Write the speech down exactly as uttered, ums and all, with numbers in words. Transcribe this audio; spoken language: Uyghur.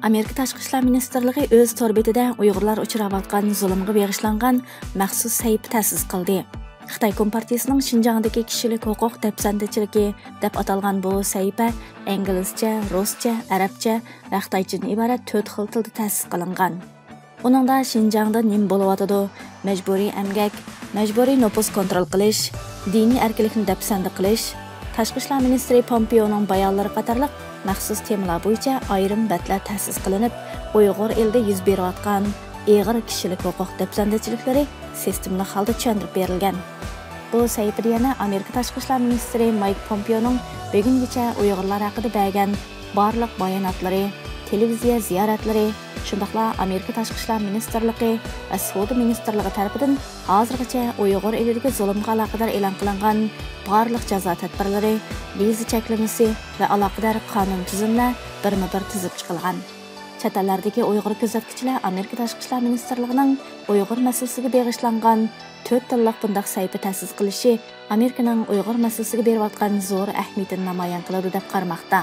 ئامېرىكا تاشقى ئىشلار مىنىستىرلىقى ئۆز تور بېتىدە ئۇيغۇرلار ئۇچراۋاتقان زۇلۇمغا بېغىشلانغان مەخسۇس سەھىپە تەسىس قىلدى. خىتاي كومپارتىيىسىنىڭ شىنجاڭدىكى كىشىلىك ھوقۇق دەپسەندىچىلىكى دەپ ئاتالغان بۇ سەھىپە ئىنگلىزچە، رۇسچە، ئەرەبچە ۋە خىتايچىدىن ئىبارەت تۆت خىل تىلدا تەسىس قىلىنغان. ئۇنىڭدا شىنجاڭدا نېمە بولۇۋاتىدۇ، مەجبۇرىي ئەمگەك، مەجبۇرىي نوپۇس كونترول قىلىش، دىنىي ئەركىنلىكنى دەپسەندە قىلىش، تاشقى ئىشلار مىنىستىرى پومپېئونىڭ بايانلىرى قاتارلىق مەخسۇس تېمىلار بويىچە ئايرىم بەتلەر تەسىس قىلىنىپ، ئۇيغۇر ئېلىدە يۈز بېرىۋاتقان ئېغىر كىشىلىك ھوقۇق دەپسەندىچىلىكلىرى سىستېمىلىق ھالدا چۈشەندۈرۈپ بېرىلگەن. بۇ سەھىپىدە يەنە ئامېرىكا تاشقى ئىشلار مىنىستىرى مايك پومپېئونىڭ بۈگۈنگىچە ئۇيغۇرلار ھەققىدە بەرگەن بارلىق باياناتلىرى، تېلېۋىزىيە زىيارەتلىرى، شۇنداقلا ئامېرىكا تاشقى ئىشلار مىنىستىرلىقى ۋە سودا مىنىستىرلىقى تەرىپىدىن ھازىرغىچە ئۇيغۇر ئېلىدىكى زۇلۇمغا ئالاقىدار ئېلان قىلىنغان بارلىق جازا تەدبىرلىرى، ۋىزا چەكلىمىسى ۋە ئالاقىدار قانۇن تۈزۈملەر بىرمۇ بىر تىزىپ چىقىلغان. چەت ئەللەردىكى ئۇيغۇر كۆزەتكۈچىلەر ئامېرىكا تاشقى ئىشلار مىنىستىرلىقىنىڭ ئۇيغۇر مەسىلىسىگە بېغىشلانغان تۆت تىللىق بۇنداق سەھىپە تەسىس قىلىشى ئامېرىكىنىڭ ئۇيغۇر مەسىلىسىگە بېرىۋاتقان زور ئەھمىيىتىنى نامايان قىلىدۇ دەپ قارىماقتا.